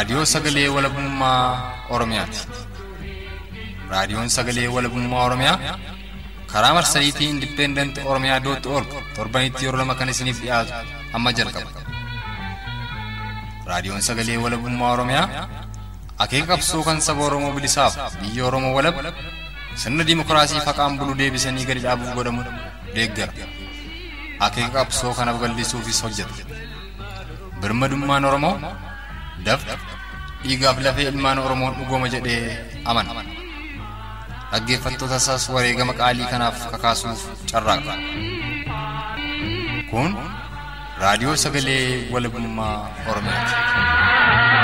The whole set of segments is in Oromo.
Raadiyoo Sagalee Walabummaa Oromiyaati. Raadiyoon Sagalee Walabummaa Oromiyaa karaa marsariitii Independent Oromiyaa dot org torbanitti yeroo lama kan isiniif dhiyaatu amma jalqaba. Raadiyoon Sagalee Walabummaa Oromiyaa akeeka qabsoo kan saba Oromoo bilisaaf biyya Oromoo walab sirna dimookiraasii faqaan bulu deebisanii gadi dhaabuuf godhamu deeggara. Akeeka qabsoo kana babal'isuufis hojjeta. Birmadummaan Oromoo dafqa dhiigaaf lafee ilmaan Oromoon dhugooma jedhee amana. Dhaggeeffattoota isaas wareegama qaalii kanaaf kakaasuuf carraaqa. Kun Raadiyoo Sagalee Walabummaa Oromiyaati.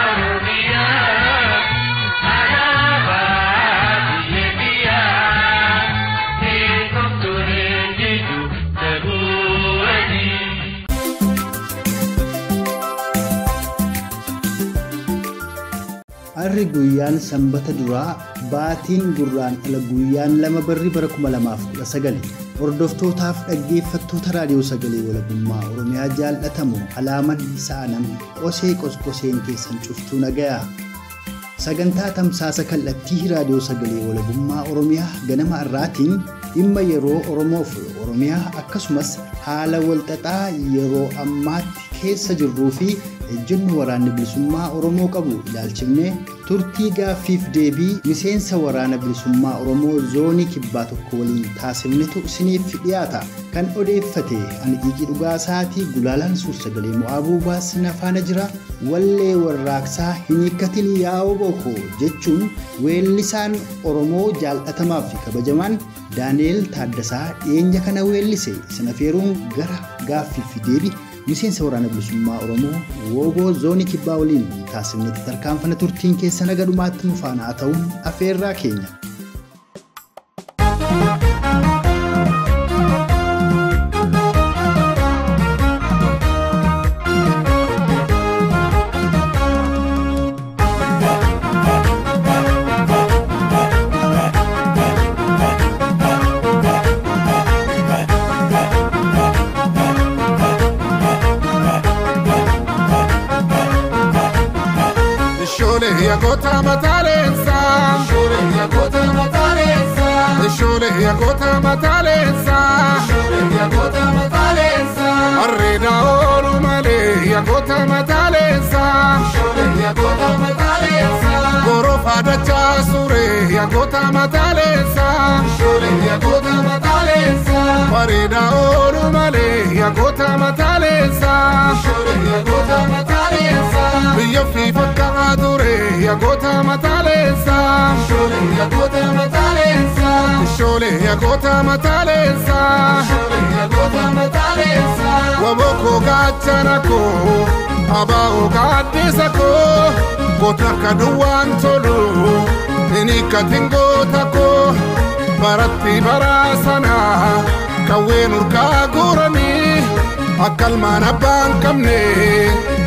Harri guyyaan sanbata duraa baatiin gurraan ala guyyaan 2 barri bara 2019 hordoftootaaf dhaggeeffattoota raadiyoo sagalee walabummaa Oromiyaa jaallatamu alaaman sa'anam qosee qosqoseen keessan cuftuu nagayaa. Sagantaa tamsaasa kallattii raadiyoo sagalee walabummaa Oromiyaa ganama har'aatiin dhimma yeroo Oromoof Oromiyaa akkasumas haala walxaxaa yeroo ammaatti keessa jirruu fi ejjennu waraanni bilisummaa Oromoo qabu ilaalchifnee turtii gaaffiif deebii miseensa waraana bilisummaa Oromoo zoonii kibbaa tokko waliin taasifnetu isiniif dhiyaata. Kan odeeffate ani Xiiqii Dhugaasaatii gulaalaan suur-sagalee Mo'aabuu Baasina faana jira. Wallee warraaqsaa hin hiikkatin yaa oboko jechuun weellisaan Oromoo jaallatamaa fi kabajamaan Daani'el Taaddasaa dhiyeenya kana weellise sana feeruun gara gaaffiif deebii miseensa waraana bilisummaa Oromoo Wooboo zoonii kibbaa waliin taasifnetti tarkaanfana turtiin keessa naga dhumaatti nu faana ta'uun afeerraa keenya. Waboko gaachanako abaa'o gaaddisako goota duwwaan tolu inni katingootako baratti baraasana kawween urgaa guuranii akka ilmaan abbaan qabne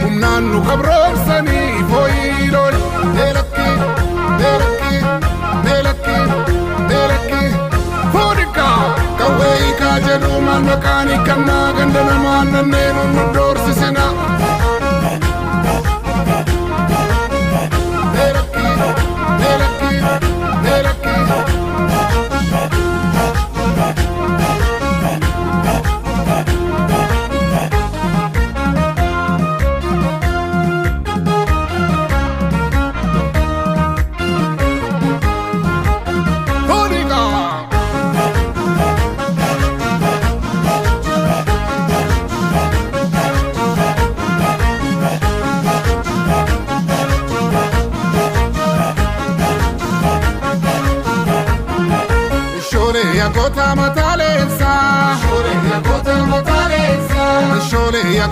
humnaan nu qabroomsanii fooyiloon beelakki beelakki beelakki beelakki fuudhikaa kawwee hiikaa jedhu maal maqaan hiikannaa ganda namaan nanneen nu doorsisina. Beelakki beelakki beelakki.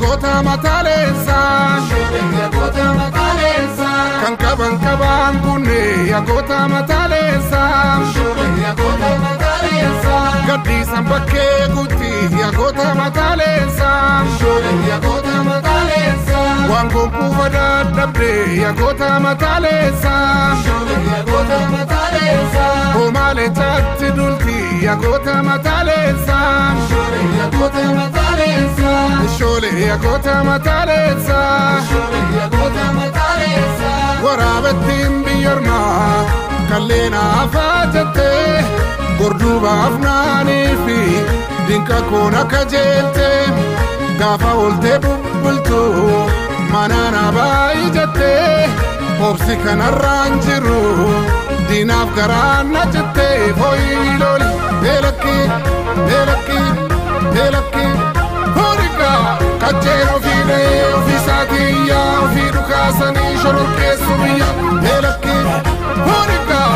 Goota mataaleensa kan qaban qabaan kunne yaa goota mataaleensa gadhiisan bakkee guutti yaa goota mataaleensa waan gonkuufa dadhabde yaa goota mataaleensa homaalee taatti dulti yaa goota mataaleensa Shole ya gota mataleza. Shole ya gota mataleza. Waraabettiin biyyoormaa kalleen hafaa jettee gorduubaaf naanii fi dinqa koon akka jeelte gaafa ooltee bubbultu manaan baay'ee jettee obsi kanarraan jiru diinaaf garaan na jettee fooyi loli beelakki beelakki beelakki hoorigaa kajjeen ofii dhahee ofiisaatii yaa ofii dhukaasanii shororkeessu biyya beelakki hoorigaa.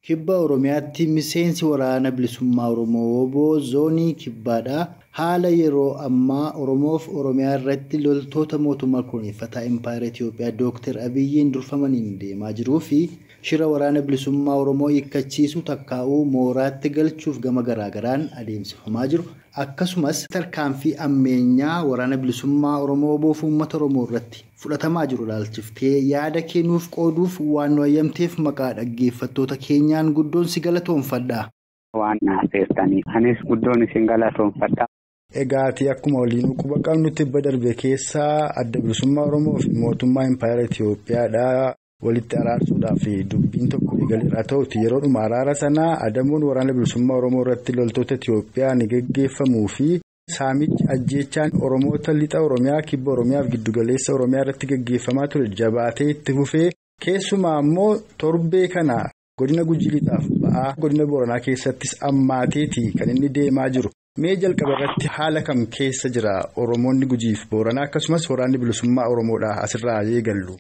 Kibba Oromiyaatti miseensi waraana bilisummaa Oromoo Obbo Zoonii Kibbaadha. Haala yeroo ammaa Oromoof Oromiyaa irratti loltoota mootummaa kunuunfataa Impaayera Itiyoophiyaa Dooktar Abiyyiin durfamaniin deemaa jiruu fi shira waraana bilisummaa Oromoo hiikkachiisuu takkaa'uu mooraatti galchuuf gama garaagaraan adeemsifamaa jiru. Akkasumas tarkaanfii ammeenyaa waraana bilisummaa Oromoo Obboof uummata Oromoo irratti fudhatamaa jiru ilaalchiftee yaada kennuuf qooduuf waan nu hayyamteef maqaa dhaggeeffattoota keenyaan guddoon si galatoonfadha. Waan naafeertaniif anis guddoon isin galatoonfadha. Egaati akkuma waliin quba qabnutti tibba darbe keessaa adda bilisummaa Oromoo fi mootummaa Impaayera Itiyoophiyaadha walitti araarsuudhaaf dubbiin tokko eegaleera ta'uti yeroodhuma araara sanaa adamuun waraana bilisummaa Oromoo irratti loltoota Itiyoophiyaa ni geggeeffamuu fi saamichi ajjeechaan Oromoota lixa Oromiyaa kibba Oromiyaa fi giddugaleessa Oromiyaa irratti geggeeffamaa ture jabaatee itti fufee keessumaa immoo torbee kana godina Gujii lixaaf ba'aa godina Booranaa keessattis ammaateeti kan inni deemaa jiru. Mee jalqaba irratti haala kam keessa jira Oromoonni Gujiif Booranaa akkasumas waraanni bilisummaa Oromoodha asirraa eegallu.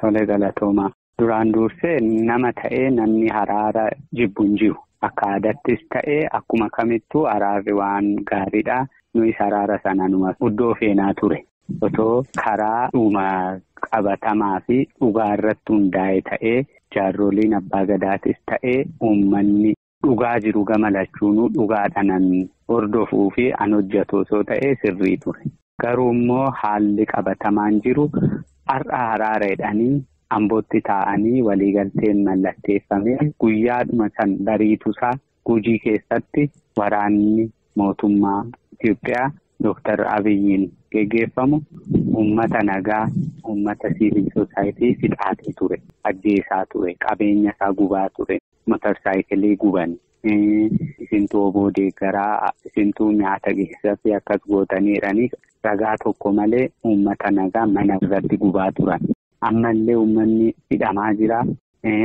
Tole galatooma. Duraan dursee nama ta'ee namni araara jibbu hin jiru. Akka aadattis ta'ee akkuma kamittuu araarri waan gaariidha. Nuyis araara sana numa iddoo feenaa ture. Otoo karaa dhuma qabatamaa fi dhugaa irratti hundaa'e ta'ee jaarroliin abbaa gadaatis ta'ee uummanni dhugaa jiru gama lachuunuu dhugaadhaan hordofuu fi an hojjetu osoo ta'ee sirrii ture. Garuu immoo haalli qabatamaan jiru har'a araara jedhanii ambootti taa'anii waliigalteen mallatteeffamee guyyaadhuma san bariitusaa Gujii keessatti waraanni mootummaa Itiyoophiyaa Dooktar Abiyyiin geggeeffamu uummata nagaa uummata siivil soosaayitii fixaatee ture, ajjeesaa ture, qabeenya isaa gubaa ture, motorsaayikilii guban, isintuu oboo deeggaraa, isintuu nyaata keessatti akkas gootanii jedhanii ragaa tokko malee uummata nagaa mana irratti gubaa turan. Ammallee uummanni hidhamaa jira,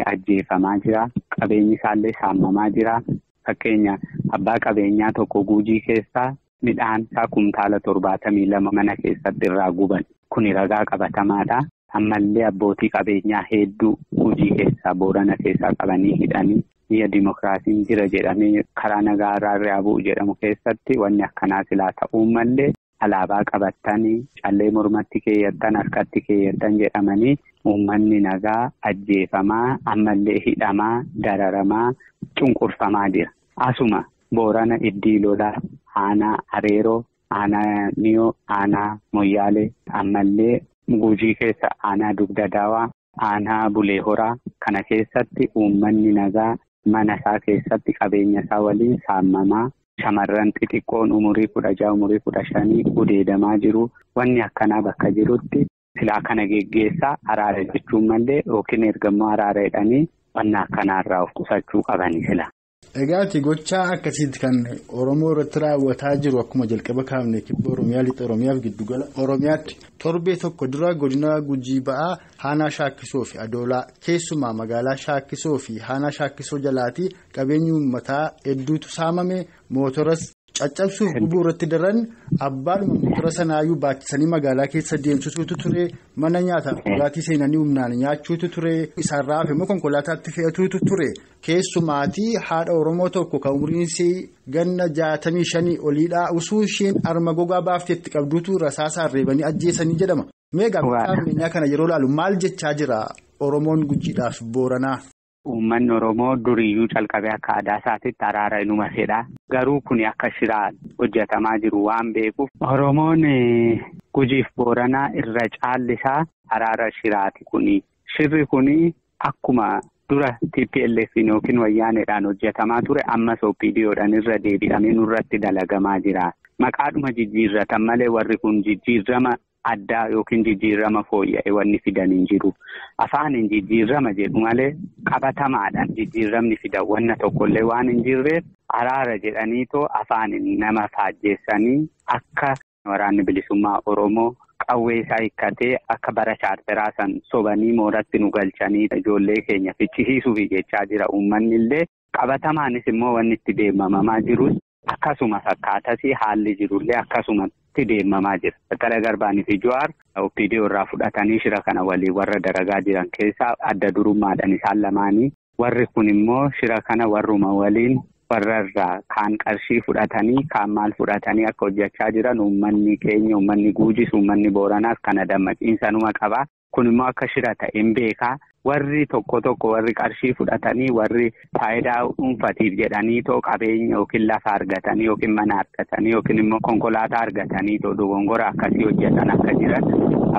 ajjeefamaa jira, qabeenyi isaallee saamamaa jira. Fakkeenya abbaa qabeenyaa tokko Gujii keessaa midhaan isaa kumtaala 72 mana keessatti irraa guban. Kuni ragaa qabatamaadha. Ammallee abbootii qabeenyaa hedduu Gujii keessaa Boorana keessaa qabanii hidhanii biyya dimokiraasiin jira jedhamee karaa nagaa araarri haa bu'u jedhamu keessatti wanni akkanaa silaa ta'uu mallee alaabaa qabatanii callee mormatti keeyyattan harkatti keeyyattan jedhamanii uummanni nagaa ajjeefamaa ammallee hidhamaa dararamaa cunqurfamaa jira. Asuma Boorana Iddii Lolaa, aanaa Areeroo, aanaa Niyoo, aanaa Moyyaalee, ammallee Gujii keessa aanaa Dugda Daawaa, aanaa Bulee Horaa kana keessatti uummanni nagaa mana isaa keessatti qabeenya isaa waliin saamamaa shamarran xixiqqoon umurii 16 umurii 15 gudeedamaa jiru. Wanni akkanaa bakka jirutti silaa kana geggeessaa araara jechuun malee yookiin ergammoo araara jedhanii wanna akkanaarraa of qusachuu qabani sila. Egaati gochaa akkasiitti kan Oromoo irratti raawwataa jiru akkuma jalqaba kaafne kibba Oromiyaa lixa Oromiyaa fi giddugala Oromiyaatti torbee tokko dura godina Gujii ba'aa Aanaa Shaakkisoo fi Adoolaa keessumaa magaalaa Shaakkisoo fi Aanaa Shaakkisoo jalaatii qabeenyi uummataa hedduutu saamame mootoras caccabsuuf gubuu irratti daran abbaadhuma mootora sanaayyuu baachisanii magaalaa keessa deemsisuutu ture mana nyaataaf dhugaatii seenanii humnaan nyaachuutu ture isaarraa hafe immoo konkolaataatti fe'atuutu ture keessumaatii haadha Oromoo tokko kan umriin ganna 65 oliidhaa osoo isheen harma gogaa baafteetti qabduutu rasaasaan reebanii ajjeesanii jedhama. Mee gaaffiin kana yeroo ilaalu maal jechaa jira Oromoon Gujiidhaaf Booranaa? Uummanni Oromoo duriyyuu calqabee akka aadaa isaatitti araara inuma fedha. Garuu kuni akka shiraa hojjetamaa jiru waan beekuuf Oromoon Gujiif Booranaa irra caallisaa araara shiraati kuni. Shirri kuni akkuma dura TPLF yookiin wayyaaneedhaan hojjetamaa ture ammas OPDOdhaan irra deebi'amee nurratti dalagamaa jira. Maqaadhuma jijjiirratan malee warri kun jijjiirama addaa yookiin jijjiirama fooyya'e wanni fidan hin jiru. Afaaniin jijjiirama jedhu malee qabatamaadhaan jijjiiramni fidan wanna tokkollee waan hin jirreef araara jedhaniitoo afaaniin nama faajjeessanii akka waraanni bilisummaa Oromoo qawwee isaa hiikkatee akka bara chaarteraa san sobanii mooratti nu galchanii ijoollee keenya fichisiisuuf jechaa jira. Uummanni illee qabatamaanis immoo wanni itti deemamamaa jirus akkasuma fakkaatas haalli jirullee akkasumatti deemamaa jira. Baqqalaa Garbaanii fi Jawaar OPDO irraa fudhatanii shira kana waliin warra daragaa jiran keessaa adda durummaadhaan isaan lamaanii. Warri kun immoo shira kana warruma waliin warra irraa kaan qarshii fudhatanii kaan maal fudhatanii akka hojjechaa jiran uummanni keenya uummanni Guujis uummanni Booranaas kana dammaqiinsa numa qaba. Kun immoo akka shira ta'een beekaa. Warri tokko tokko warri qarshii fudhatanii warri faayidaa dhuunfatiif jedhanii too qabeenya yookiin lafa argatanii yookiin mana argatanii yookiin immoo konkolaataa argatanii too dogongora akkasii hojjetan akka jiran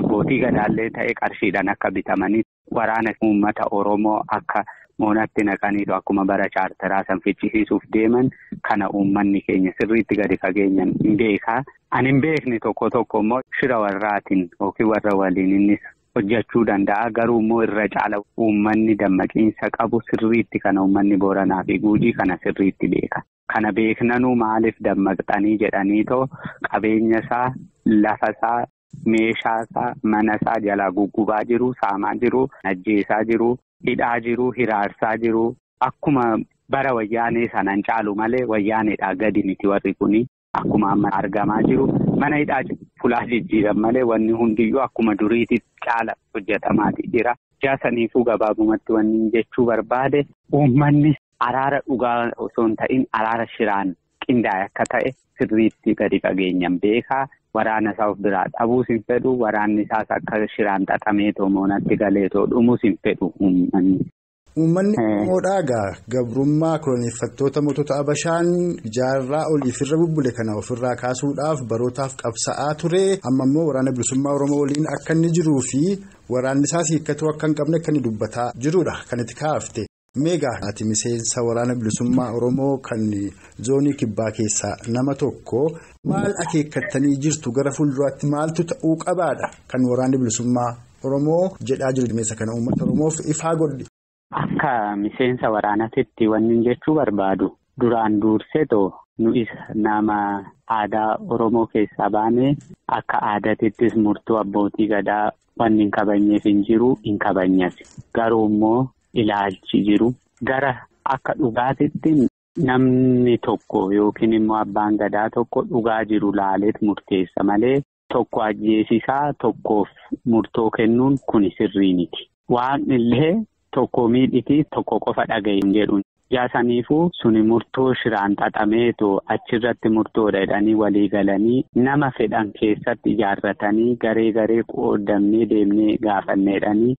abbootii gadaallee ta'e qarshiidhaan akka bitamanii waraana uummata Oromoo akka moonatti naqaniitu akkuma bara chaarteraa san fichisiisuuf deeman kana uummanni keenya sirriitti gadi fageenyaan hin beekaa. Ani hin beekne tokko tokko immoo shira warraatiin yookiin warra waliin innis hojjechuu danda'a. Garuu immoo irra caala uummanni dammaqiinsa qabu sirriitti kana uummanni Booranaa fi Guujii kana sirriitti beeka. Kana beeknanuu maaliif dammaqxanii jedhaniitoo qabeenya isaa, lafa isaa, meeshaa isaa, mana isaa jalaa guggubaa jiru, saamaa jiru, ajjeesaa jiru, hidhaa jiru, hiraarsaa jiru. Akkuma bara wayyaanee sanaan caalu malee wayyaaneedhaa gadi miti warri kuni. Akkuma amma argamaa jiru mana hidhaa fulaa jijjiiran malee wanni hundiyyuu akkuma duriitti caala hojjetamaati jira. Jaasaniifuu gabaabumatti wanni jechuu barbaade uummanni araara dhugaa osoo hin ta'in araara shiraan qindaa'e akka ta'e sirriitti gadi fageenyaan beekaa. Waraana isaa of biraa dhabuus hin fedhu. Waraanni isaas akka shiraan xaxameetoo moonatti galeetoo dhumuus hin fedhu uummanni. Uummanni Oromoodhaa gabrummaa koloneeffattoota mootota Abashaan jaarraa oliif irra bubbule kana ofirraa kaasuudhaaf barootaaf qabsa'aa ture. Amma immoo waraana bilisummaa Oromoo waliin akka inni jiruu fi waraanni isaas hiikkatu akka hin qabne akka inni dubbataa jirudha kan itti kaafte. Meegaa ati miseensa waraana bilisummaa Oromoo kan zoonii kibbaa keessaa nama tokko maal akeekkattanii jirtu gara fuulduraatti maaltu ta'uu qabaadha kan waraanni bilisummaa Oromoo jedhaa jiru miseensa kana uummata Oromoof ifaa godhi. Akka miseensa waraanaatti wanni jechuu barbaadu duraan dursee nuyi nama aadaa Oromoo keessaa baane akka aadaatittis murtoo abbootii gadaa wanni hin kabajneef hin jiru hin kabajnes. Garuu immoo ilaalchi jiru gara akka dhugaatitti namni tokko yookiin immoo abbaan gadaa tokko dhugaa jiru laaleet murteessa malee tokko ajjeesisaa tokkoof murtoo kennuun kun sirrii miti. Waan illee. Tokko miidhiti tokko qofa dhaga'i jedhu. Jaasaniifuu suni murtoo shiraan xaxameetoo achirratti murtoodha jedhanii walii galanii nama fedhan keessatti ijaarratanii garee garee qoodamnee deemnee gaafanneedhanii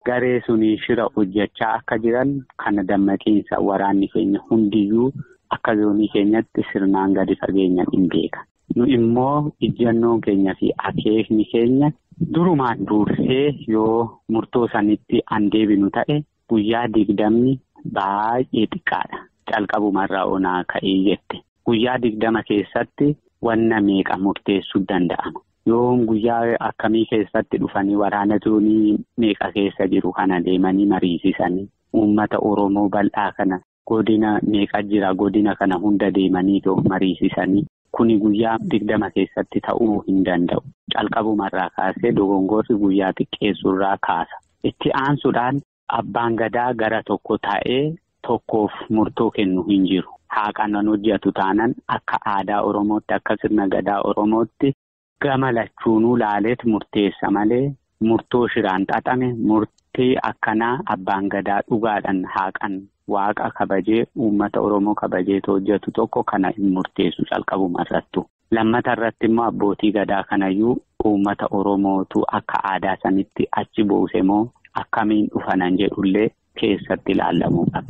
garee sunii shira hojjechaa akka jiran kana dammaqiinsa waraanni keenya hundiyyuu akka zoonii keenyatti sirnaan gadi fageenyaan hin beeka. Nu immoo ijjannoon keenya fi akeekni keenya durumaan dursee yoo murtoo sanitti an deebinu ta'e guyyaa 20 baay'ee xiqqaadha. Calqabumarraa onaa ka'ee jette. Guyyaa 20 keessatti wanna meeqa murteessuu danda'ama? Yoom guyyaa akkamii keessatti dhufanii waraana zoonii meeqa keessa jiru kana deemanii mariisisanii uummata Oromoo bal'aa kana godina meeqa jira godina kana hunda deemanii mariisisanii. Kuni guyyaa 20 keessatti ta'uu hin danda'u. Calqabumarraa kaasee dogongorri guyyaa xiqqeessurraa kaasa. Itti aansuudhaan abbaan gadaa gara tokko taa'ee tokkoof murtoo kennu hin jiru. Haaqanan hojjetu taanan akka aadaa Oromootti akka sirna gadaa Oromootti gama lachuunuu laaleet murteessa malee murtoo shiraan xaxame murtii akkanaa abbaan gadaa dhugaadhaan haaqan. Waaqa kabajee uummata Oromoo kabajeetu hojjetu tokko kana hin murteessu calqabuma irrattu. Lammata irratti immoo abbootii gadaa kanayyuu uummata Oromootu akka aadaa sanitti achi buuse moo Akkamiin dhufanan jedhullee keessatti ilaalamuu qaba.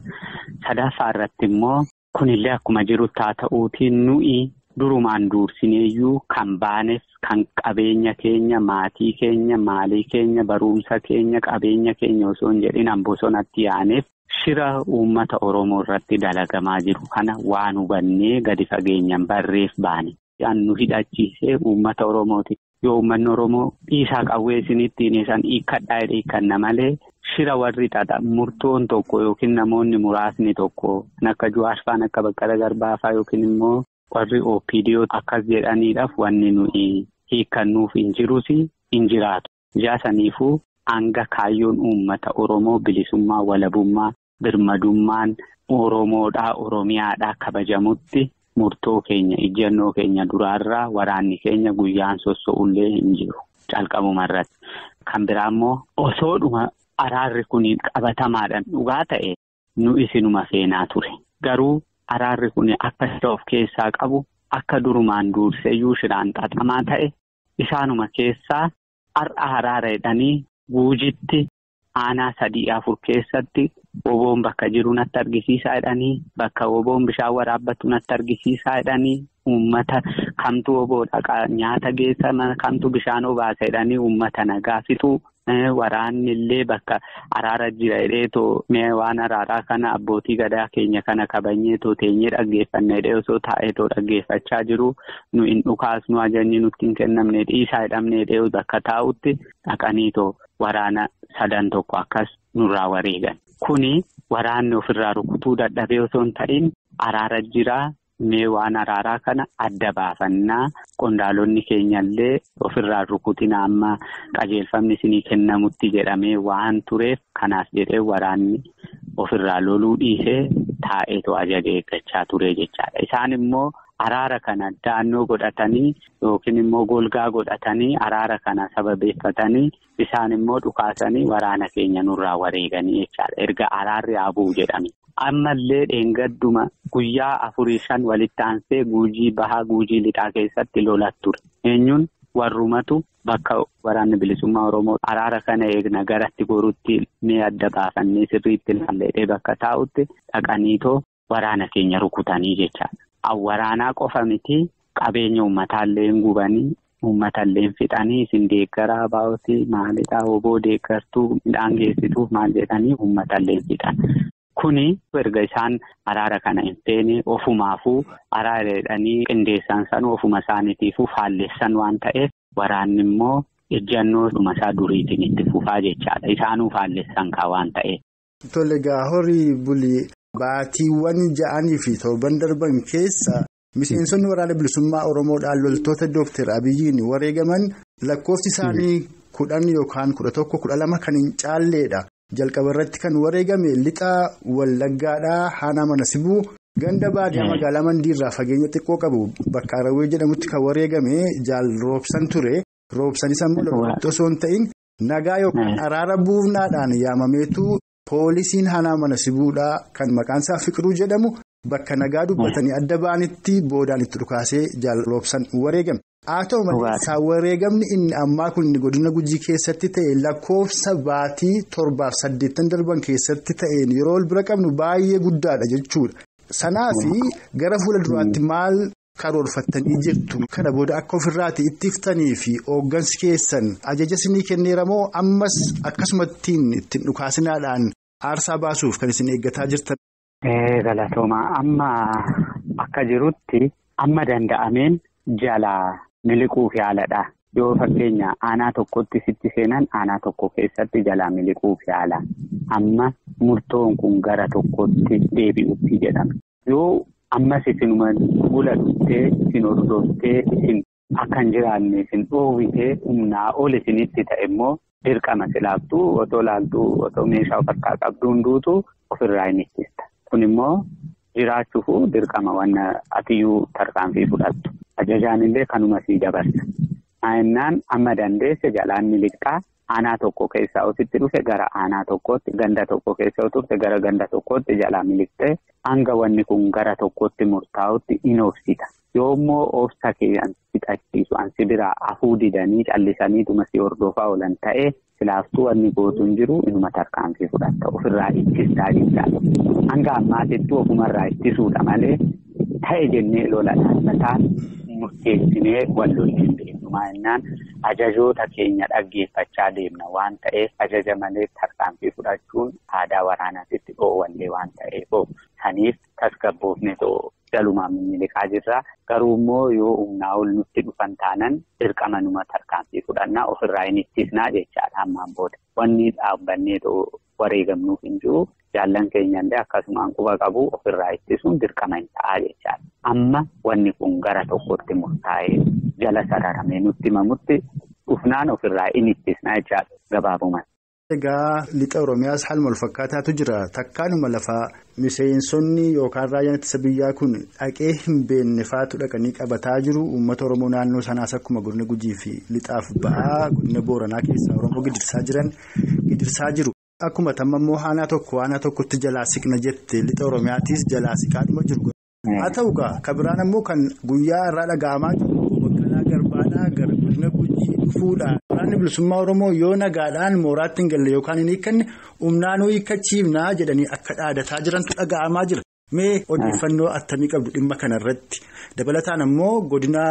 Sadaffaa irratti immoo kunillee akkuma jiru haa ta'uutiin nuyi durumaan duursineeyyuu kan baaneef kan qabeenya keenya maatii keenya maalii keenya barumsa keenya qabeenya keenya osoo hin jedhin bosonatti yaaneef shira uummata Oromoo irratti dalagamaa jiru kana waan hubannee gadi fageenyaan barreef baane. Nu hidhachiisee uummata Oromooti. Yoo uummanni Oromoo dhiisaa qawwee isinitti isaan hiikkadhaa hiikkanna malee shira warri xaxa murtoon tokko yookiin namoonni muraasni tokko kan akka Jawaar faan akka Baqqalaa Garbaa faa yookiin immoo warri OPDO akkas jedhaniidhaaf wanni nuyi hiikkannuuf hin jirus hin jiraatu. Jaasaniifuu hanga kaayyoon uummata Oromoo bilisummaa walabummaa birmadummaan Oromoodhaa Oromiyaadhaa kabajamutti. Murtoo keenya ijjannoo keenya duraarraa waraanni keenya guyyaan sosso'ullee hin jiru calqabuma irratti. Kan biraa immoo osoodhuma araarri kun qabatamaadhaan dhugaa ta'e nu isinuma seenaa ture. Garuu araarri kun akka isa of keessaa qabu akka durumaan duurseyyuu shiraan xaxamaa ta'e isaanuma keessaa har'a araara jedhanii Guujitti aanaa 3-4 keessatti. Woboon bakka jiru natti argisiisaa jedhanii bakka woboon bishaan waraabbattu natti argisiisaa jedhanii uummata kamtu woboodha nyaata geessa kamtu bishaan obaasa jedhanii uummata nagaa fixuu waraanni illee bakka araara jira jedheetoo mee waan araaraa kana abbootii gadaa keenya kana kabajneetoo teenyee dhaggeeffanna jedhee osoo taa'eetoo dhaggeeffachaa jiru nu hin dhukaasnu ajajni nutti hin kennamne dhiisaa jedhamne jedhee bakka taa'utti dhaqaniitoo waraana sadan tokko akkas nurraa wareegan. Kuni waraanni ofirraa rukutuu dadhabee osoo hin ta'in araara jiraa mee waan araaraa kana adda baafannaa qondaalonni keenyallee ofirraa rukutina amma qajeelfamni isinii kennamutti jedhamee waan tureef kanaaf jedhee waraanni ofirraa loluu dhiisee taa'eetu ajaja eeggachaa ture jechaadha. Isaan immoo araara kana da'annoo godhatanii yookiin immoo golgaa godhatanii araara kana sababeeffatanii isaan immoo dhukaasanii waraana keenya nurraa wareeganii jechaadha. Erga araarri haa bu'u jedhame. Ammallee dheengadduma guyyaa 4-5 walitti aansee Guujii bahaa Guujii lixaa keessatti lolaa ture. Eenyuun warrumatu bakka waraanni bilisummaa Oromoo araara kana eegna garatti gorutti mee adda baafannee sirriitti ilaallee bakka taa'utti dhaqaniitoo waraana keenya rukutanii jechaadha. Waraanaa qofa miti qabeenya uummataallee hin gubanii uummatallee hin fixanii isin deeggaraa baa'otii maalidhaa hoboo deeggartuu midhaan geessituuf maal jedhanii uummatallee hin fixan. Kuni erga isaan araara kana hin feene ofumaafuu araara jedhanii qindeessan san ofuma isaaniitiifuu faalleessan waan ta'eef waraanni immoo ejjannoo dhuma isaa duriitiin itti fufaa jechaadha. Isaanuu faalleessan kaa waan ta'eef. Tole egaa horii bulii. Baatiiwwan 6 fi 7 darban keessa miseensonni waraana bilisummaa Oromoodhaan loltoota Dooktar Abiyyiin wareegaman lakkoofsi isaanii 10 yookaan 11 12 kan hin caalleedha. Jalqaba irratti kan wareegame lixa Wallaggaadhaa Haanaa Mana Sibuu ganda baadiyyaa magaalaa Mandiirraa fageenya xiqqoo qabu bakka Arawwee jedhamutti kan wareegame jaal roobsan ture. Roobsanis ammoo loltoota osoo hin ta'in nagaa yookaan araara buufnaadhaan yaamameetu. Poolisiin Haanaa Mana Sibuudhaa kan maqaan isaa Fiqiruu jedhamu bakka nagaa dubbatanii adda ba'anitti boodaan itti dhukaasee jaal roobsan wareegame. Haa ta'u malee isaan wareegamni inni ammaa kun godina Gujii keessatti ta'e lakkoofsa baatii 7 fi 8 darban keessatti ta'een yeroo wal bira qabnu baay'ee guddaadha jechuudha. Sanaaf gara fuula duraatti maal karoorfattanii jirtu? Kana booda akka ofirraati itti iftanii fi hooggansi keessan ajaja isinii kenneera moo ammas akkasumattiin ittiin dhukaasinaadhaan aarsaa baasuuf kan isin eeggataa jirtan? Galatoomaa amma akka jirutti amma danda'ameen jalaa miliquuf yaaladha. Yoo fakkeenya aanaa tokkotti sitti seenan aanaa tokko keessatti jalaa miliquuf yaala. Amma murtoon kun gara tokkotti deebi'utti jedhama. Yoo ammas isinuma gula dhuftee isin hordoftee isin akka hin jiraanne isin dhoowwitee humnaa ol isinitti ta'e immoo dirqama silaaftuu otoo laaltuu otoo meeshaa of harkaa qabdu hunduutu ofirraa hin ittista. Kun immoo jiraachuuf dirqama waan atiyyuu tarkaanfii fudhattu. Ajajaan illee kanuma sii dabarsa. Innaan amma dandeesse jalaan miliqxaa Aanaa tokko keessaa ofitti dhufe gara aanaa tokkootti, ganda tokko keessa turte gara ganda tokkootti jalaa miliqxee hanga wanni kun gara tokkotti murtaa'utti in obsita. Yoommoo obsa kee fixachiisu ansi biraa afuu didanii callisaniituma si hordofaa oolan ta'ee silaaftuu wanni gootu hin jiru inuma tarkaanfii fudhatta ofirraa ittistaa jechaadha. Hanga ammaatittuu ofumarraa ittisuudha malee ta'e jennee lola dhaabbataa murteessinee wal lolchiin beeknu. Maalinnaan ajajoota keenya dhaggeeffachaa deemna waan ta'eef ajaja malee tarkaanfii fudhachuun aadaa waraanaatitti dhoowwallee waan ta'eef saniif tasgabboofne jalumaan miliqaa jirra. Garuu immoo yoo humnaa ol nutti dhufan taanan dirqama numa tarkaanfii fudhannaa ofirraa hin ittisnaa jechaadha ammaan booda. Wanni dhaabbannee wareegamnuuf hin jiru. Jaallan keenyallee akkasumaan quba qabu ofirraa ittisuun dirqama hin ta'a jechaadha. Amma wanni kun gara tokkotti murtaa'ee jala sararamee nutti himamutti dhufnaan ofirraa hin ittisnaa jechaadha gabaabumatti. Egaa lixa Oromiyaas haaluma walfakkaataatu jira. Takkaanuma lafaa miseensonni yookaan raayyaan ittisa biyyaa kun dhaqee hin beekne faatu dhaqanii qabataa jiru. Uummata Oromoo naannoo sanaas akkuma godina Gujii fi lixaaf ba'aa godina Booranaa keessaa Oromoo gidirsaa jiru. Akkuma tamma immoo aanaa tokko aanaa tokkotti jalaa siqna jette lixa Oromiyaatiis jalaa siqaadhuma jiru. Haa ta'u egaa kabiraan ammoo kan guyyaa irraa dhaga'amaa jiru Baqqalaa Garbaadhaa gara godina Gujii dhufuudha. Waraanni bilisummaa Oromoo yoo nagaadhaan mooraatti hin galle yookaan hin hiikkanne humnaanuu hiikkachiifnaa jedhanii akka dhaadataa jirantu dhaga'amaa jira. Mee odeeffannoo attamii qabdu dhimma kanarratti? Dabalataan ammoo godina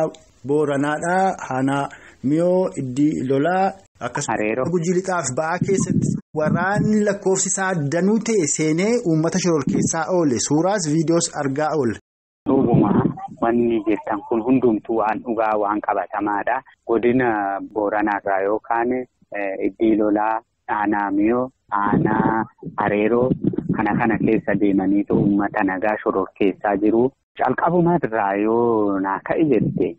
Booranaadhaa aanaa Miyoo Iddii Lolaa akkasumas Gujii lixaaf ba'aa keessatti waraanni lakkoofsi isaa danuu ta'e seenee uummata shororkeessaa oole suuraas viidiyoos argaa oole. Dhuguma wanni jettan kun hundumtuu waan dhugaa waan qabatamaadha. Godina Booranaarraa yookaan Iddii Lolaa, aanaa Miyoo, aanaa Areeroo kana keessa deemaniitu uummata nagaa shororkeessaa jiru. Calqabumarraa yoo naa ka'e jette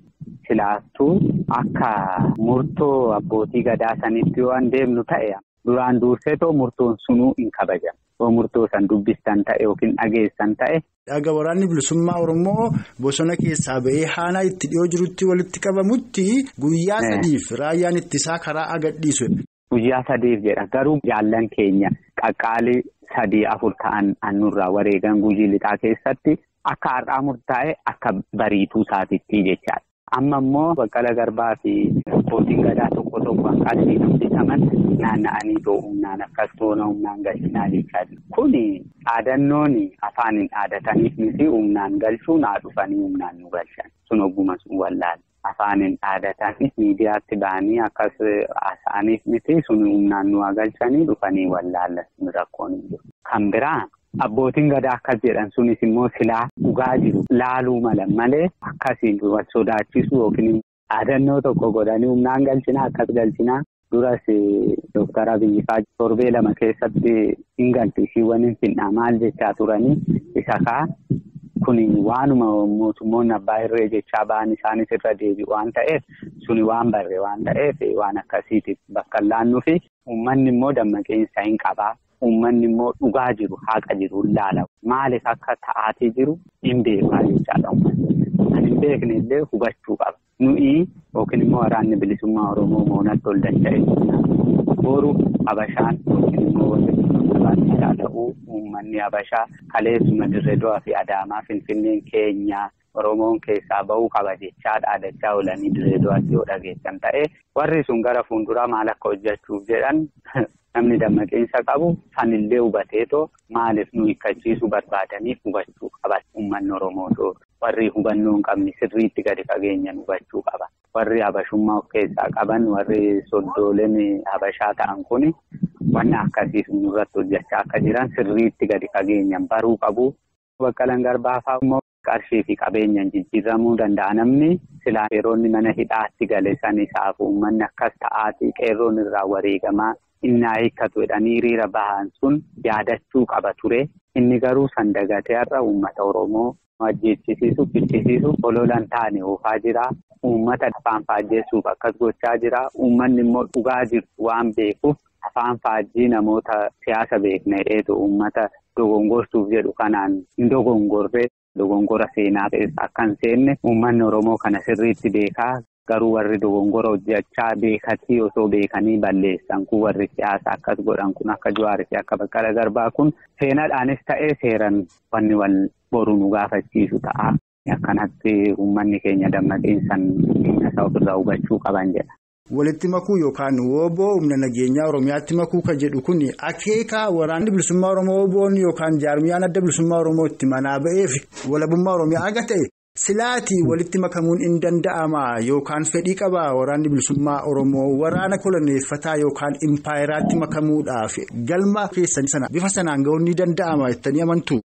silaaftuu akka murtoo abbootii gadaa sanitti yoo an deemnu ta'e duraan dursee murtoon sunuu hin kabajamu. Yoo murtoo san dubbistan ta'e yookiin dhageessan ta'e. Dhagaa waraanni bilisummaa Oromoo bosona keessaa ba'ee aanaa itti dhiyoo jirutti walitti qabamutti guyyaa sadiif raayyaan ittisaa karaa agadhiisu. Guyyaa sadiif jedha garuu jaallan keenya qaqqaalii 3-4 ta'an annurraa wareegan Gujii lixaa keessatti akka har'aa murtaa'e akka bariituu isaatiitti jechaadha. Amma immoo Baqqala Garbaa fi abbootiin gadaa tokko tokko qarshii hambitaman naanna'anii humnaan akkas toona humnaan galchinaa jechaa jiru. Kuni dhaadannoon afaaniin dhaadataniif miti humnaan galchuun haa dhufanii humnaan nu galchan. Sun ogguma sun wallaala. Afaaniin dhaadataniif miidiyaatti ba'anii akkas haasa'aniif miti sun humnaan nu galchanii dhufanii wallaala sun rakkoon hin jiru. Kan biraa. Abbootiin gadaa akkas jedhan sunis immoo silaa dhugaa jiru laaluu mala malee akkasiin wal sodaachisuu yookiin dhaadannoo tokko godhanii humnaan galchinaa akkas galchinaa duras Dooktar Abiyyi fa'aa torbee 2 keessatti hin galti ishiiwwan hin finnaa maal jechaa turanii isa kaa kun waanuma mootummoonni abbaa irree jechaa ba'an isaanis irra deebi'u waan ta'eef suni waan barre waan ta'eef waan akkasiitiif bakka laannuufi uummanni immoo dammaqeensa hin qabaa. Uummanni immoo dhugaa jiru haqa jiru laala. Maaliif akka ta'aatii jiru hin beekaa jechaadha uummanni. Kan hin beekne illee hubachuu qaba. Nuyi yookiin immoo waraanni bilisummaa Oromoo moonatti ol danda'e boru Habashaan yookiin immoo wanti barbaachisaa ta'uu uummanni Habashaa kaleessuma Dirree Dawaa fi Adaamaa Finfinneen keenya Oromoon keessaa bahuu qaba jechaa dhaadachaa oolanii Dirree Dawaatti yoo dhageessan ta'e warri sun gara fuulduraa maal akka hojjechuuf jedhan. Namni dammaqeensa qabu sanillee hubateetoo maaliif nu hiikkachiisuu barbaadaniif hubachuu qaba. Uummanni Oromoo warri hubannoo hin qabne sirriitti gadi fageenyaan hubachuu qaba. Warri habashummaa of keessaa qaban warri soddooleen habashaa ta'an kun wanna akkasii nurratti hojjechaa akka jiran sirriitti gadi fageenyaan baruu qabu. Baqqalaan Garbaa fa'aa immoo qarshii fi qabeenyaan jijjiiramuu danda'a namni silaa yeroonni mana hidhaatti gale san isaaf uummanni akkas ta'aatii qeerroon irraa wareegamaa. Innaa hiikkatu jedhanii hiriira bahan sun yaadachuu qaba ture. Inni garuu san dagatee har'a uummata Oromoo ajjeechisiisuuf, ficcisiisuuf ololan taane oofaa jira. Uummata afaan faajjeessuuf akkas gochaa jira. Uummanni immoo dhugaa jirtu waan beekuuf afaan faajjii namoota siyaasa beekna jedheetu uummata dogongorsuuf jedhu kanaan hin dogongorre dogongora seenaa keessa akka hin seenne uummanni Oromoo kana sirriitti beekaa. Garuu warri dogongora hojjechaa beekatii osoo beekanii balleessan kun warri siyaasa akkas godhan kun akka Jawaarii fi akka Baqqalaa Garbaa kun seenaadhaanis ta'ee seeran wanni wal boru nu gaafachiisu ta'a. Akkanatti uummanni keenya dammaqiinsan diina isaa ofirraa hubachuu qaban jedha. Walitti makuu yookaan wooboo humna nageenyaa Oromiyaatti makuu kan jedhu kun akeeka waraanni bilisummaa Oromoo wooboon yookaan jaarmiyaan adda bilisummaa Oromoo itti manaa ba'eef walabummaa Oromiyaa aga ta'e silaatii walitti makamuun hin danda'ama yookaan fedhii qaba waraanni bilisummaa Oromoo waraana koloneeffataa yookaan impaayeraatti makamuudhaaf galma keessan sana bifa sanaan ga'uun ni danda'ama jettanii amantu.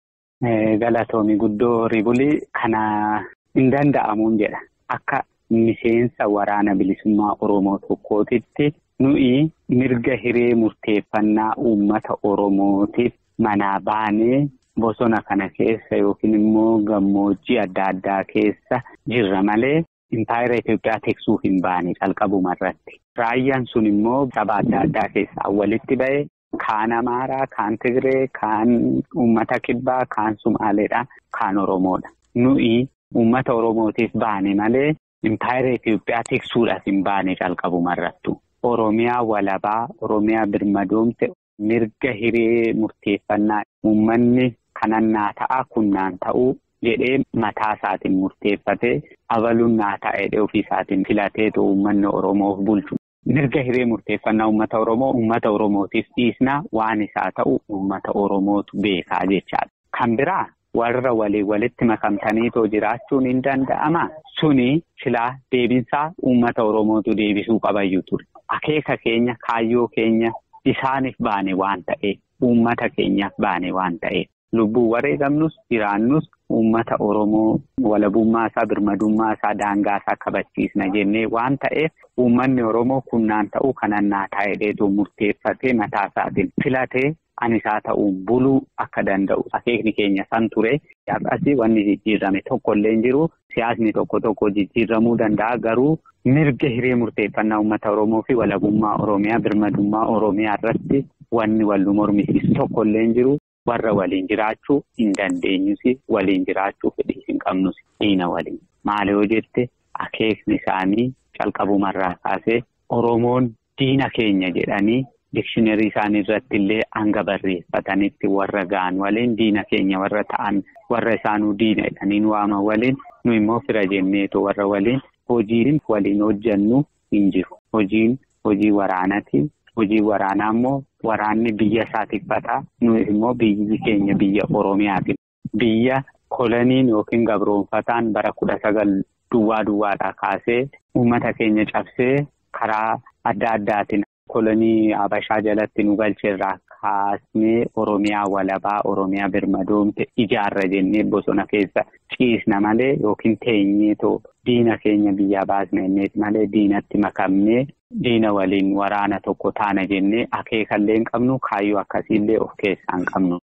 Galatoomii guddoo Ribulii kana hin danda'amuun jedha akka. Miseensa waraana bilisummaa Oromoo tokkootitti nuyi mirga hiree murteeffannaa uummata Oromootiif manaa baanee bosona kana keessa yookiin immoo gammoojjii adda addaa keessa jirra malee impaayera Itoophiyaa tiksuuf hin baane calqabuma irratti. Raayyaan sun immoo saba adda addaa keessaa walitti ba'e kaan Amaaraa, kaan Tigree, kaan uummata Kibbaa, kaan Sumaaleedha, kaan Oromoodha. Nuyi uummata Oromootiif baane malee. Impaayera Itoophiyaa tiksuudhaaf hin baane calqabuma irrattu. Oromiyaa walabaa, Oromiyaa birmadoomte, mirga hiree murteeffannaa uummanni kanan naa ta'a kun naan ta'uu jedhee mataa isaatiin murteeffatee abaluun naa ta'a jedhee ofii isaatiin filateetu uummanni Oromoof bulchu. Mirga hiree murteeffannaa uummata Oromoo uummata Oromootiif dhiisnaa waan isaa ta'u uummata Oromootu beekaa jechaadha. Kan biraa. Warra waliin walitti makamtaniitoo jiraachuun hin danda'ama. Suni silaa deebinsaa uummata Oromootu deebisuu qabayyuu ture. Akeeka keenya kaayyoo keenya isaaniif baane waan ta'eef uummata keenyaaf baane waan ta'eef lubbuu wareegamnus jiraannus uummata Oromoo walabummaa isaa birmadummaa isaa daangaa isaa kabachiisna jennee waan ta'eef uummanni Oromoo kunnaan ta'uu kanan naa taa'ee murteeffatee mataa isaatiin filatee. Ani isaa ta'uun buluu akka danda'u akeekni keenya san ture. Akkasii wanni jijjiirame tokko illee hin jiru. Siyaasni tokko tokko jijjiiramuu danda'a garuu mirga hiree murteeffannaa uummata Oromoo fi walabummaa Oromiyaa birmadummaa Oromiyaa irratti wanni wal mormisiisu tokko illee hin jiru. Warra waliin jiraachuu hin dandeenyus waliin jiraachuu fedhii hin qabnus diina waliin. Maal yoo jette akeekni isaanii calqabumarraa kaasee Oromoon diina keenya jedhanii. Dikshiinarii isaanii irratti illee hanga barreeffatanitti warra ga'an waliin diina keenya warra ta'an warra isaanuu diina jedhaniin waaman waliin nu immoo fira jenneetu warra waliin hojiin waliin hojjennu hin jiru. Hojiin hojii waraanaati. Hojii waraanaa immoo waraanni biyya isaa tikfataa nu immoo biyyi keenya biyya Oromiyaati. Biyya koloniin yookiin gabroonfataan bara 19 duwwaa duwwaadhaa kaasee uummata keenya cabsee karaa adda addaatiin. Kolonii Habashaa jalatti nu galcheerraa kaasnee Oromiyaa walabaa Oromiyaa birmadoomte ijaarra jennee bosona keessa ciisna malee yookiin teenyeetoo diina keenya biyyaa baasna jenneeti malee diinatti makamnee diina waliin waraana tokko taana jennee akeekallee hin qabnu kaayyoo akkasiillee of keessaa hin qabnu.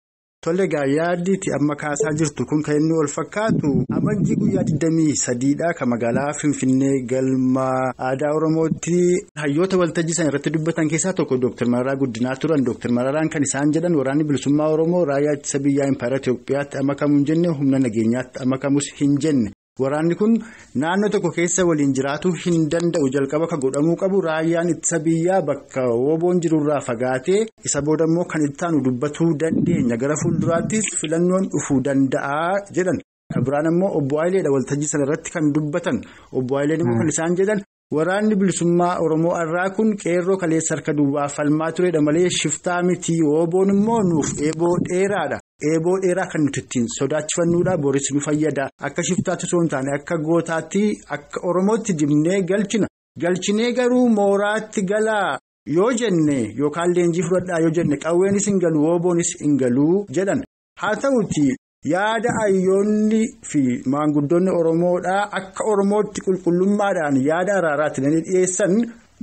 Tole egaa yaaddiitti amma kaasaa jirtu kun kan inni wal fakkaatu amajjii guyyaa 23dha kan magaalaa Finfinnee galma aadaa Oromootti hayyoota waltajjii sana irratti dubbatan keessaa tokko Dooktar Mararaa Guddinaa turan. Dooktar Mararaan kan isaan jedhan waraanni bilisummaa Oromoo raayyaa ittisa biyyaa impaayera Itoophiyaatti amma kamuu hin jenne humna nageenyaatti amma kamus hin jenne. Waraanni kun naannoo tokko keessa waliin jiraatu hin danda'u jalqaba kan godhamuu qabu raayyaan ittisa biyyaa bakka woboon jirurraa fagaatee isa booda immoo kan itti aanu dubbatuu dandeenya gara fuulduraattis filannoon dhufuu danda'a jedhan. Kan biraan immoo obbo Hayileedha waltajjii sana irratti kan dubbatan obbo Hayileen immoo kan isaan jedhan waraanni bilisummaa Oromoo irraa kun qeerroo kaleessa harka duwwaa falmaa turedha malee shiftaa miti woboon immoo nuuf eeboo dheeraadha. Eeboo dheeraa kan nuti ittiin sodaachifannuudha. Boris nu fayyada. Akka shiftaatti osoo hin taane akka gootaatti akka Oromootti dibnee galchina. Galchinee garuu mooraatti galaa yoo jenne yookaan leenjii fudhadhaa yoo jenne qawweenis hin galu wooboonis hin galuu jedhan. Haa ta'uuti yaada hayyoonni fi maanguddoonni Oromoodhaa akka Oromootti qulqullummaadhaan yaada araaraatti ni dhiyeessan.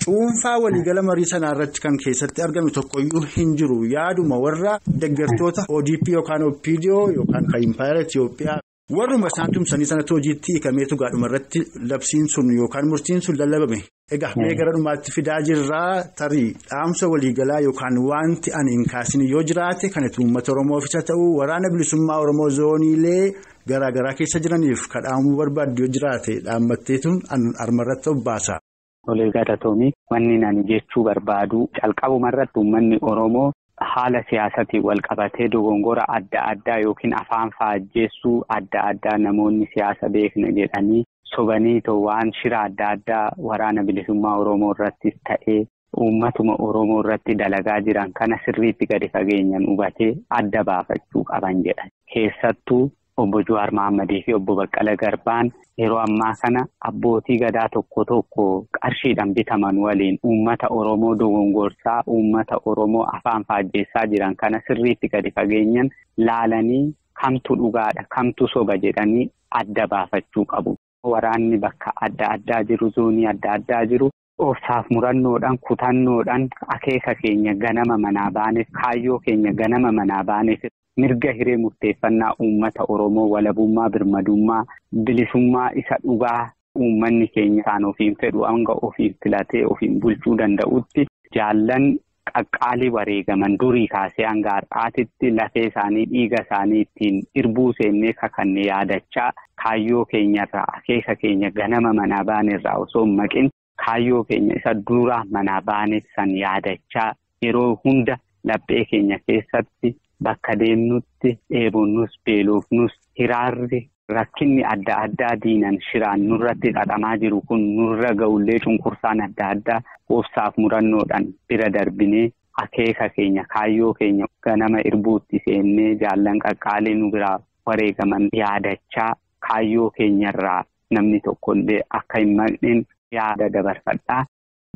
Cuunfaa waliigala marii sanaa irratti kan keessatti argame tokkoyyuu hin jiru. Yaaduma warra deeggartoota ODP yookaan OPDO yookaan kan impaayera Itoophiyaa Warruma isaan tumsanii sanatti hojiitti hiikameetu gaadhuma irratti labsiin sun yookaan murtiin sun lallabame. Egaa mee gara dhumaatti fidaa jirraa tarii dhaamsa waliigalaa yookaan wanti ani hin kaasin yoo jiraate kan itti uummata Oromoof isa ta'u waraana bilisummaa Oromoo zooniilee garaagaraa keessa jiraniif kadhaamuu barbaaddu yoo jiraate dhaammatteetuun armarratti obbaasa. Tolee galatoomii wanni ani jechuu barbaadu calqabuma irratti uummanni Oromoo. Haala siyaasatiin wal qabatee dogongora adda addaa yookiin afaan faajjeessuu adda addaa namoonni siyaasa beekna jedhanii sobanii waan shira adda addaa waraana bilisummaa Oromoo irrattis ta'ee uummatuma Oromoo irratti dalagaa jiran kana sirriitti gadi fageenyaan hubatee adda baafachuu qaban jedha. Keessattuu obbo Jawaar Mahammadii fi obbo Baqqalaa Garbaan yeroo ammaa kana abbootii gadaa tokko tokko qarshiidhaan bitaman waliin uummata Oromoo dogongorsaa uummata Oromoo afaan faajjeessaa jiran kana sirriitti gadi fageenyaan laalanii kamtu dhugaadha kamtu soba jedhanii adda baafachuu qabu. Waraanni bakka adda addaa jiru zoonii adda addaa jiru obsaaf murannoodhaan kutannoodhaan akeeka keenya ganama manaa baaneef kaayyoo keenya ganama manaa baaneef. Mirga hiree murteeffannaa uummata Oromoo walabummaa birmadummaa bilisummaa isa dhugaa uummanni keenya isaan ofiin fedhu hanga ofiin filatee ofiin bulchuu danda'utti jaallan qaqqaalii wareegaman durii kaasee hanga har'aatitti lafee isaanii dhiiga isaanii ittiin irbuu seennee kakanne yaadachaa kaayyoo keenyarraa akeeka keenya ganama manaa baanerraa osoo hin maqin kaayyoo keenya isa dura manaa baane san yaadachaa yeroo hunda laphee keenya keessatti. Bakka deemnutti dheebonnus beelofnus hiraarri rakkinni adda addaa diinan shiraan nurratti xaxamaa jiru kun nurra ga'ullee cunqursaan adda addaa obsaaf murannoodhaan bira darbinee akeeka keenya kaayyoo keenya ganama irbuutti seennee jaallan qaqqaalee nu biraa wareegaman yaadachaa kaayyoo keenyarraa namni tokkollee akka hin maqneen yaada dabarfadhaa.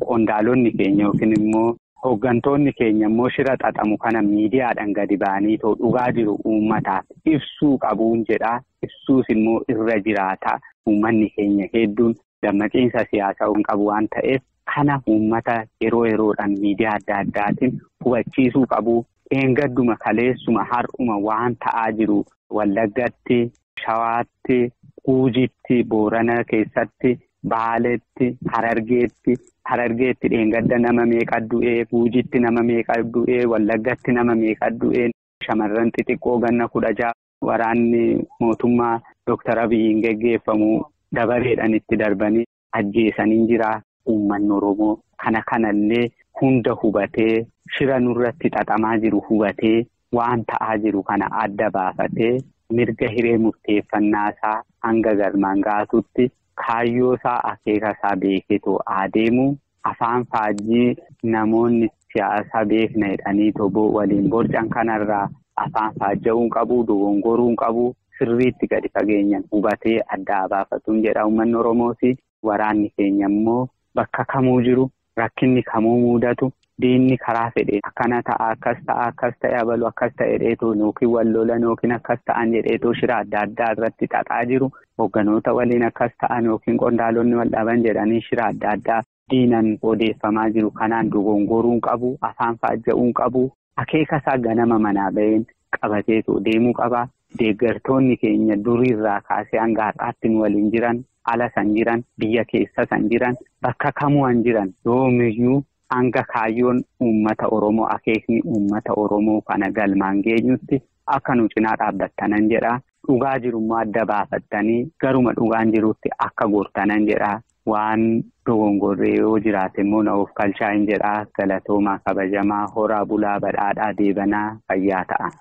Qondaalonni keenya yookiin immoo. Hooggantoonni keenya immoo shira xaxamu kana miidiyaadhaan gadi ba'anii too dhugaa jiru uummataaf ibsuu qabuun jedhaa. Ibsuus immoo irra jiraata. Uummanni keenya hedduun dammaqiinsa siyaasaa hin qabu waan ta'eef kana uummata yeroo yeroodhaan miidiyaa adda addaatiin hubachiisuu qabu. Dheengadduma kaleessuma har'uma waan ta'aa jiru Wallaggatti, Shawaatti, Guujitti, Boorana keessatti, Baaletti, Harargeetti. Harargeetti dheengadda nama meeqa du'ee, Guujitti nama meeqa du'ee, Wallaggatti nama meeqa du'ee, shamarran xixiqqoo ganna 16 waraanni mootummaa Dooktar Abiyyiin geggeeffamu dabareedhaan itti darbanii ajjeesanii jira. Uummanni Oromoo kana kanallee hunda hubatee shira nurratti xaxamaa jiru hubatee waan ta'aa jiru kana adda baafatee mirga hiree murteeffannaa isaa hanga galmaan gaatutti. Kaayyoo isaa akeeka isaa beeketoo adeemu afaan faajjii namoonni siyaasa beekna jedhanii toboo waliin borcan kanarraa afaan faajja'uu qabu dogongoruu qabu sirriitti gadi fageenyaan hubatee adda baafatuun jedha uummanni Oromooti. Waraanni keenya immoo bakka kamuu jiru rakkinni kamuu mudatu diinni karaa fedhe akkana ta'a akkas ta'a akkas ta'e abalu akkas ta'e dheetoo yookiin wal lolan yookiin akkas ta'an jedheetoo shira adda addaa irratti xaxaa jiru. Hoogganoota waliin akkas ta'an yookiin qondaalonni wal dhaban jedhanii shira adda addaa diinan odeeffamaa jiru. Kanaan dogongoruu qabu, afaan faajja'uu qabu, akeeka isaa ganama manaa baheen qabateetoo deemuu qaba. Deeggartoonni keenya duriirraa kaasee hanga har'aatti nu waliin jiran, ala san jiran, biyya keessa san jiran, bakka kamuu han jiran yoomiyyuu hanga kaayyoon uummata Oromoo akeekni uummata Oromoo kana galmaan geenyutti akka nu cinaa dhaabbattanan jedha. Dhugaa jirummaa adda baafattanii garuma dhugaan jirutti akka gortanan jedha. Waan dogongorree yoo jiraate immoo na of kalchaa hin jedha. Galatoomaa kabajamaa horaa bulaa badhaadhaa deebanaa fayyaa ta'a.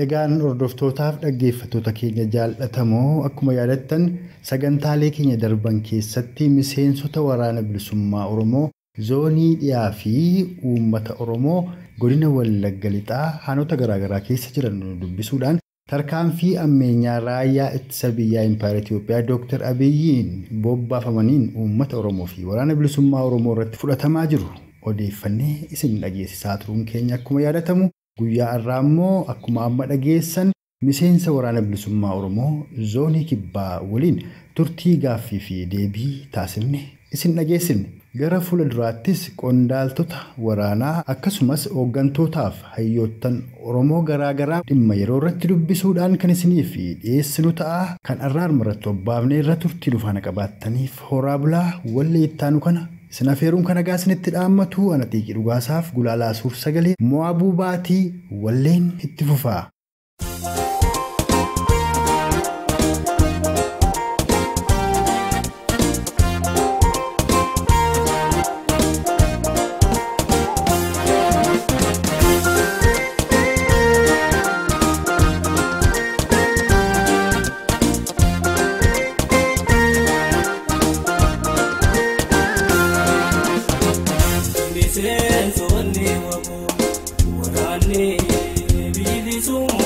Egaan hordoftootaaf dhaggeeffattoota keenya jaallatamoo akkuma yaadattan sagantaalee keenya darban keessatti miseensota waraana bilisummaa Oromoo zoonii dhiyaa fi uummata Oromoo godina Wallagga Lixaa aanota garaagaraa keessa jiran dubbisuudhaan tarkaanfii ammeenyaa raayyaa ittisa biyyaa Impaayera Itiyoophiyaa Dooktar Abiyyiin bobbaafamaniin uummata Oromoo fi waraana bilisummaa Oromoo irratti fudhatamaa jiru odeeffannee isin dhageessisaa turuun keenya akkuma yaadatamu. Guyyaa har'aa immoo akkuma amma dhageessan miseensa waraana bilisummaa Oromoo zoonii kibbaa waliin turtii gaaffii fi deebii taasifne isin dhageessifne. Gara fuula duraattis qondaaltota waraanaa akkasumas hooggantootaaf hayyoottan Oromoo garaagaraa dhimma yeroo irratti dubbisuudhaan kan isiniif dhiyeessinu ta'a. Kan har'aarma irratti obbaafne irra turtii dhufaana qabaattaniif horaa bulaa wallee ittaanu kana isin afeeruun kan nagaa isinitti dhaammatu ana xiiqii dhugaasaaf gulaalaa suur sagalee mo'abuu baatii walleen itti fufaa. Miseensa wanni wabu waraanni bilisummaa.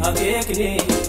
Akeekni.